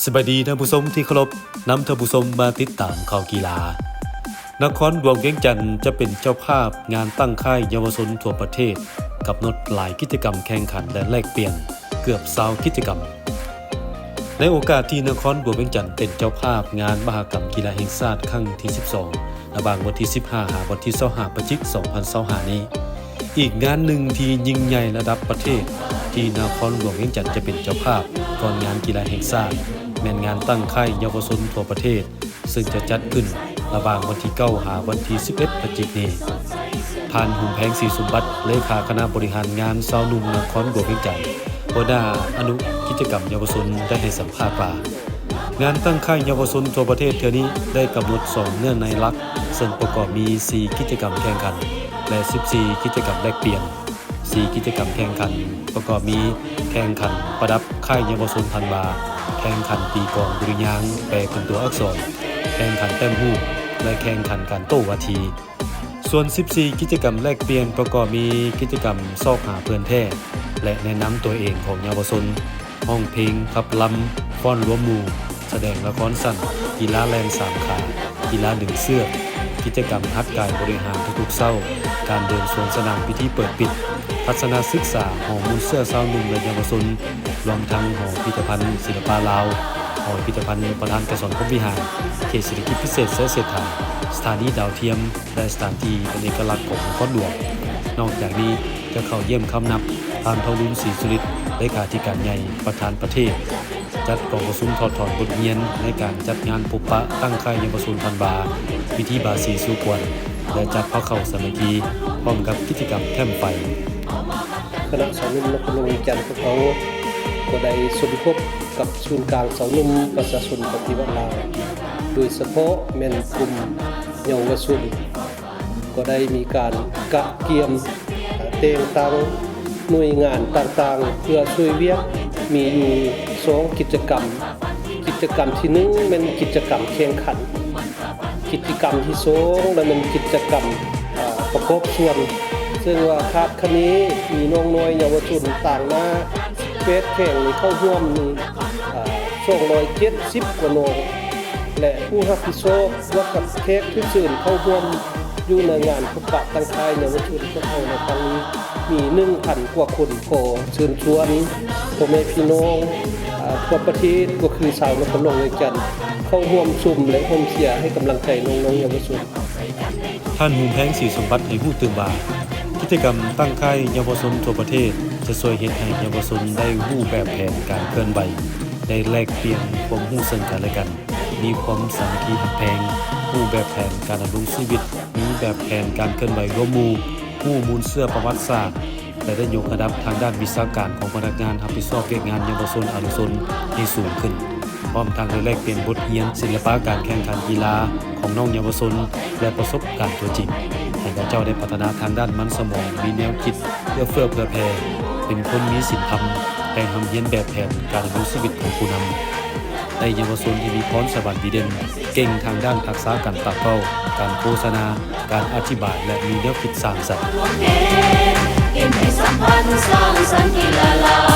ສະບາຍດີທ່ານຜູ້ຊົມທີ່ເຄົາລົບ, ນຳທ່ານຜູ້ຊົມມາຕິດຕາມຂ່າວກິລາ. ນະຄອນຫຼວງວຽງຈັນຈະເປັນເຈົ້າພາບງານຕັ້ງຄ້າຍເຍົາວະຊົນທົ່ວປະເທດ, ກຳນົດຫຼາຍກິດຈະກຳແຂ່ງຂັນ ແລະ ແລກປ່ຽນເກືອບຊາວກິດຈະກຳ. ໃນໂອກາດທີ່ນະຄອນຫຼວງວຽງຈັນເປັນເຈົ້າພາບງານມະຫະກຳກິລາແຫ່ງຊາດຄັ້ງທີສິບສອງ ລະຫວ່າງວັນທີສິບຫ້າ ຫາວັນທີຊາວຫ້າ ພະຈິກ ສອງພັນຊາວຫ້ານີ້, ອີກງານໜຶ່ງທີ່ຍິ່ງໃຫຍ່ລະດັບປະເທດ ທີ່ນະຄອນຫຼວງວຽງຈັນຈະເປັນເຈົ້າພາບກ່ອນງານກິລາແຫ່ງຊາດ ແມ່ນງານຕັ້ງຄ້າຍເຍົາວະຊົນທົ່ວປະເທດ ເຊິ່ງຈະຈັດຂຶ້ນລະຫວ່າງວັນທີເກົ້າ ຫາວັນທີສິບເອັດ ພະຈິກນີ້. ທ່ານ ຫຸມແພງ ສີສົມບັດ ເລຂາຄະນະບໍລິຫານງານຊາວໜຸ່ມນະຄອນຫຼວງວຽງຈັນ, ຫົວໜ້າອະນຸກິດຈະກຳເຍົາວະຊົນ ໄດ້ໃຫ້ສຳພາດວ່າ, ງານຕັ້ງຄ້າຍເຍົາວະຊົນທົ່ວປະເທດເທື່ອນີ້ໄດ້ກຳນົດສອງເນື້ອໃນຫຼັກ, ເຊິ່ງປະກອບມີສີ່ກິດຈະກຳແຂ່ງຂັນ ແລະ ສິບສີ່ກິດຈະກຳແລກປ່ຽນ. ສີ່ກິດຈະກຳແຂ່ງຂັນປະກອບມີ ແຂ່ງຂັນປະດັບຄ້າຍເຍົາວະຊົນທັນວາ, ແຂ່ງຂັນຕີກອງດຸລິຍາງແປເປັນຕົວອັກສອນ, ແຂ່ງຂັນແຕ້ມຮູບ ແລະ ແຂ່ງຂັນການໂຕ້ວາທີ. ສ່ວນສິບສີ່ກິດຈະກຳແລກປ່ຽນປະກອບມີ ກິດຈະກຳຊອກຫາເພື່ອນແທ້ ແລະ ແນະນຳຕົວເອງຂອງເຍົາວະຊົນ, ຮ້ອງເພງ, ຂັບລຳ, ຟ້ອນລວມໝູ່, ສະແດງລະຄອນສັ້ນ, ກິລາແລ່ນສາມຂາ, ກິລາດຶງເຊືອກ, ກິດຈະກຳຫັດກາຍບໍລິຫານທຸກໆເຊົ້າ, ການເດີນສວນສະໜາມພິທີເປີດປິດ, ທັດສະນະສຶກສາຫໍມູນເຊື້ອຊາວໜຸ່ມ ແລະ ເຍົາວະຊົນ, ລວມທັງຫໍພິພິທະພັນສິລະປະລາວ, ຫໍພິພິທະພັນປະທານໄກສອນພົມວິຫານ, ເຂດເສດຖະກິດພິເສດໄຊເສດຖາ, ສະຖານີດາວທຽມ ແລະ ສະຖານທີ່ເປັນເອກະລັກຂອງນະຄອນຫຼວງ. ນອກຈາກນີ້ ຈະເຂົ້າຢ້ຽມຄຳນັບທ່ານ ທອງລຸນ ສີສຸລິດ ເລຂາທິການໃຫຍ່ ປະທານປະເທດ, ຈັດກອງປະຊຸມຖອດຖອນບົດຮຽນໃນການຈັດງານພົບປະຕັ້ງຄ້າຍເຍົາວະຊົນທັນວາ, ວິທີບາສີສູ່ຄວນ ແລະ ຈັດພາເຂົ້າສາມັກຄີ ພ້ອມກັບກິດຈະກຳແຄ້ມໄຟ. ຄະນະຊາວໜຸ່ມນະຄອນຫຼວງວຽງຈັນພວກເຮົາກໍໄດ້ສົມທົບກັບສູນກາງຊາວໜຸ່ມປະຊາຊົນປະຕິວັດລາວ, ໂດຍສະເພາະແມ່ນກຸ່ມເຍົາວະຊົນ ກໍໄດ້ມີການກະກຽມ ແຕ່ງຕັ້ງໜ່ວຍງານຕ່າງໆ ເພື່ອຊ່ວຍວຽກ ມີຢູ່ສອງກິດຈະກຳ. ກິດຈະກຳທີໜຶ່ງແມ່ນກິດຈະກຳແຂ່ງຂັນ, ກິດຈະກຳທີສອງລະແມ່ນກິດຈະກຳ ອາ ປະກອບສ່ວນ, ເຊິ່ງວ່າຄາດຄະເນມີນ້ອງນ້ອຍເຍົາວະຊົນຕາງໜ້າສິບແປດແຂວງນີ້ເຂົ້າຮ່ວມນີ້ ອາ ສອງຮ້ອຍເຈັດສິບກວ່ານ້ອງ ແລະ ຜູ້ຮັບຜິດຊອບ ລວມກັບແຂກຖືກເຊີນເຂົ້າຮ່ວມຢູ່ໃນງານພົບປະຕັ້ງຄ້າຍເຍົາວະຊົນພວກເຮົາໃນຄັ້ງນີ້ ມີໜຶ່ງພັນກວ່າຄົນ. ຂໍເຊີນຊວນພໍ່ແມ່ພີ່ນ້ອງ ອາ ທົ່ວປະເທດ ກໍຄືຊາວນະຄອນຫຼວງວຽງຈັນ ເຂົ້າຮ່ວມຊົມ ແລະ ຮ່ວມເຊຍໃຫ້ກຳລັງໃຈນ້ອງໆເຍົາວະຊົນ. ທ່ານ ຫຸມແພງ ສີສົມບັດ ໃຫ້ຮູ້ຕື່ມວ່າ, ກິດຈະກຳຕັ້ງຄ້າຍເຍົາວະຊົນທົ່ວປະເທດ ຈະຊ່ວຍເຮັດໃຫ້ເຍົາວະຊົນໄດ້ຮູ້ແບບແຜນການເຄື່ອນໄຫວ, ໄດ້ແລກປ່ຽນຄວາມຮູ້ເຊິ່ງກັນແລະກັນ, ມີຄວາມສາມັກຄີຮັກແພງ, ຮູ້ແບບແຜນການດຳລົງຊີວິດ, ມີແບບແຜນການເຄື່ອນໄຫວລວມໝູ່, ຮູ້ມູນເຊື້ອປະຫວັດສາດ ແລະ ໄດ້ຍົກລະດັບທາງດ້ານວິຊາການຂອງພະນັກງານຮັບຜິດຊອບວຽກງານເຍົາວະຊົນອະນຸຊົນໃຫ້ສູງຂຶ້ນ, ພ້ອມທັງໄດ້ແລກປ່ຽນບົດຮຽນສິລະປະການແຂ່ງຂັນກິລາຂອງນ້ອງເຍົາວະຊົນ ແລະ ປະສົບການຕົວຈິງ, ໃຫ້ເຂົາເຈົ້າໄດ້ພັດທະນາທາງດ້ານມັນສະໝອງ, ມີແນວຄິດເອື້ອເຟື້ອເຜື່ອແຜ່, ເປັນຄົນມີສິນທຳ, ໄດ້ຮ່ຳຮຽນແບບແຜນການດຳລົງຊີວິດຂອງຜູ້ນຳ, ໄດ້ເຍົາວະຊົນທີ່ມີພອນສະຫວັນດີເດັ່ນ, ເກັ່ງທາງດ້ານທັກສະການປາກເວົ້າ, ການໂຄສະນາ, ການອະທິບາຍ ແລະ ມີແນວຄິດສ້າງສັນ. ສ